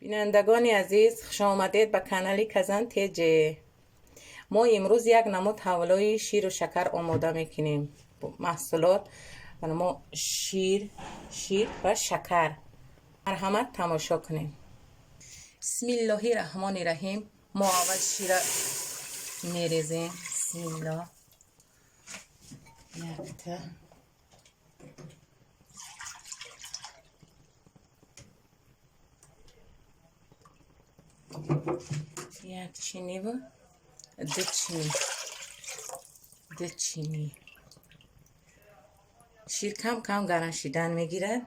Бинандагони азиз, хушомадед ба канали Казан Теҷе. Мо имрӯз як намуд ҳавлои ширу шакар омода мекунем. Маҳсулот мо шир ва шакар. Марҳамат, тамошо кунем. Бисмиллоҳи раҳмони раҳим. Мо аввал шира мерезем. Бисмиллоҳ. Якта, як чиниву ду чини, ду чини шир кам кам гарм шидан мегирад.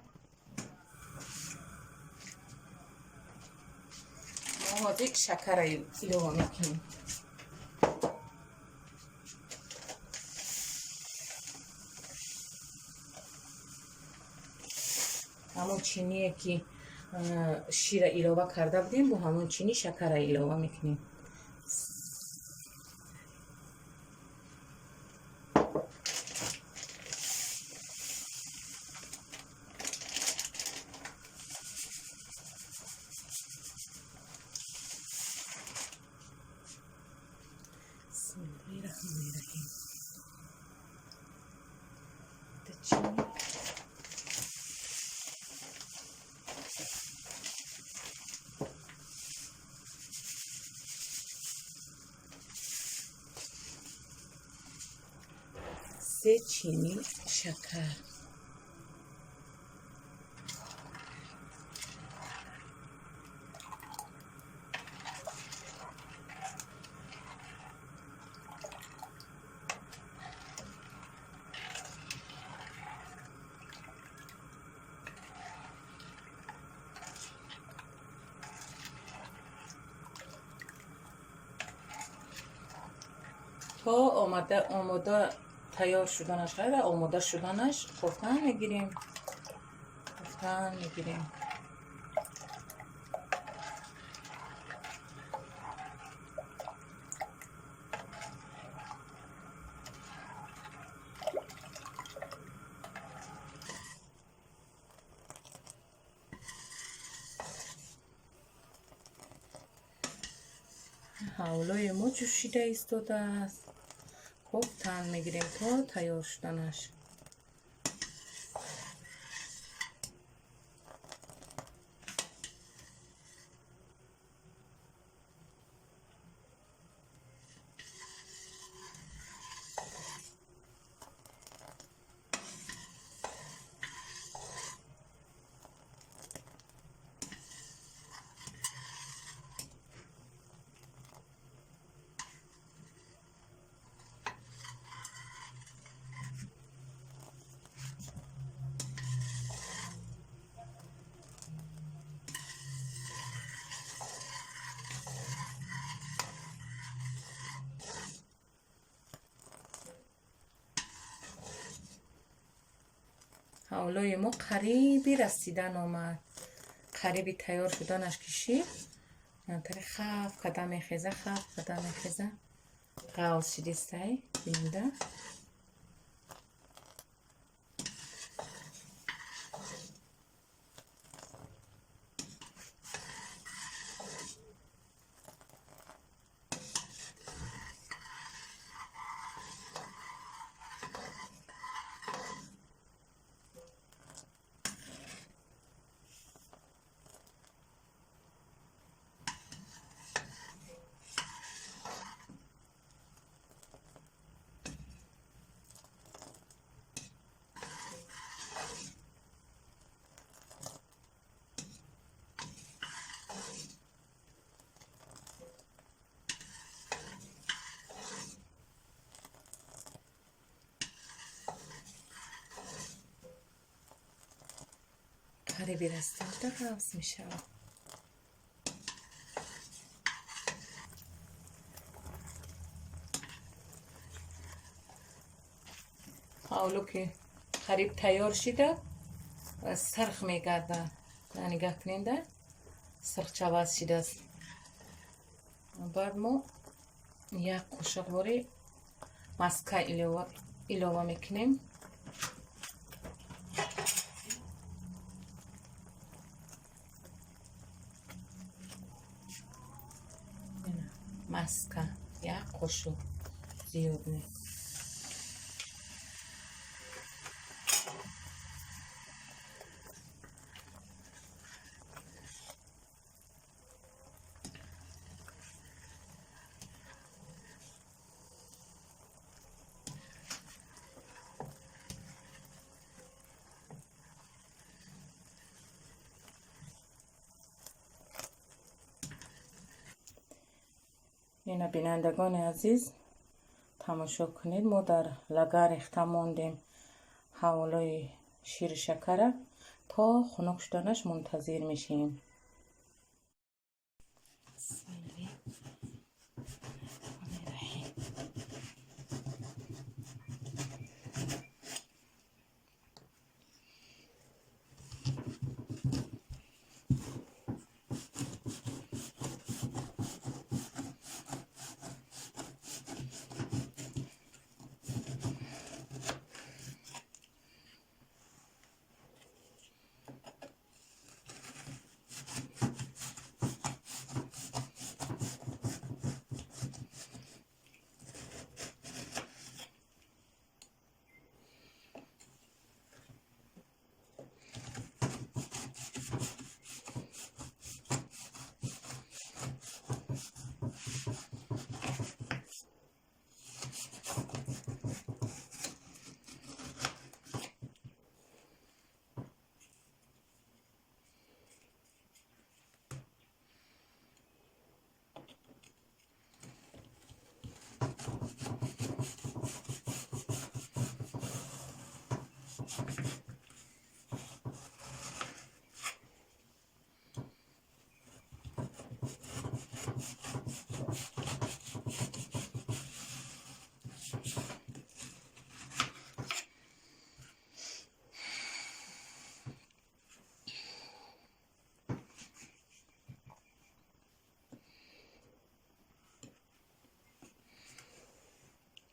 Мо ҳозир шакара илова мекунем. Ҳамон чиние, ки шира илова карда будем, бо ҳамон чини шакара илова мекунем. Бисмиллоҳи раҳмони раҳим. Чини, се чини шакар. То омода тайёр шуданаш, ғайра омода шуданаш кофтан мегирем, кофтан мегирем. Ҳавлои мо ҷӯшида истодааст. Кофтан мегирем то тайёр шуданаш. Ҳавлои мо қариби расидан омад, қариби тайёр шуданаш кишид. Тари хаф када мехеза, хаф када мехеза, ғавз шидистай, бинда. Қариби расида ғафз мешавад. Ҳавло ки қариб тайёр шида, сирх мегардад. Нигаҳ куненда, сирхчаваз шидааст. Баъд мо як қошиқ бори маска илова мекунем. Маска як қошуқ, зиёд не. Ина, бинандагони азиз, тамошо кунед, мо дар лаган рехта мондем ҳаволои шири шакара, то хунук шуданаш мунтазир мешем.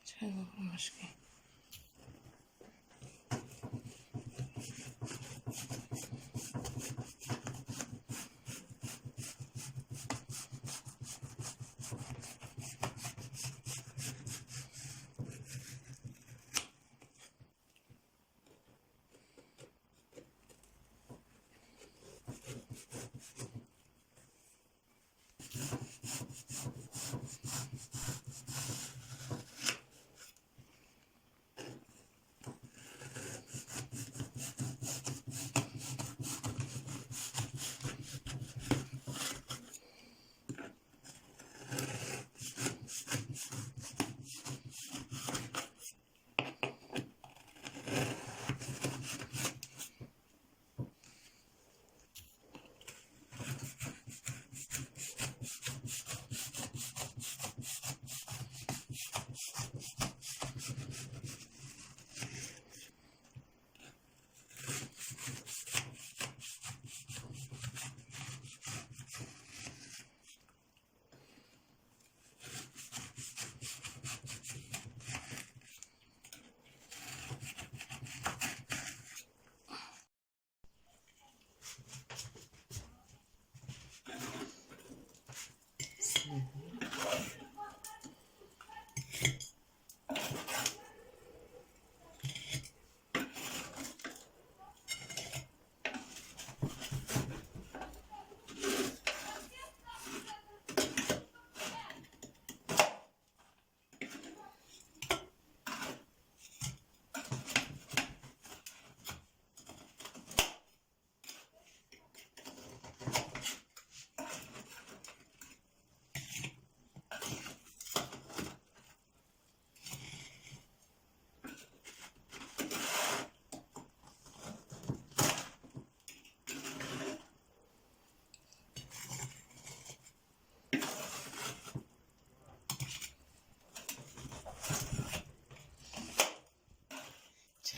Чайной бумажки.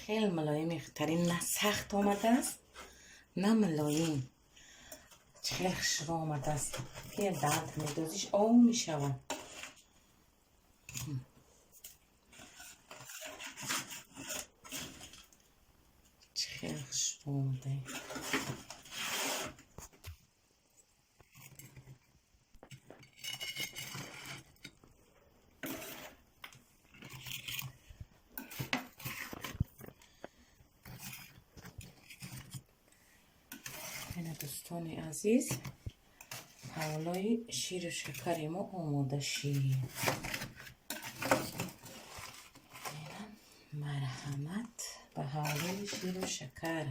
Хеле мулоим, ихтарин, на сахт омадааст, на мулоим. Хеле хушрӯ омадааст, ки даҳанта медозиш, об мешавад. Хеле хушрӯ омада. Дӯстони азиз, ҳалвои ширу шакари мо омода шид. Марҳамат ба ҳалвои ширу шакар.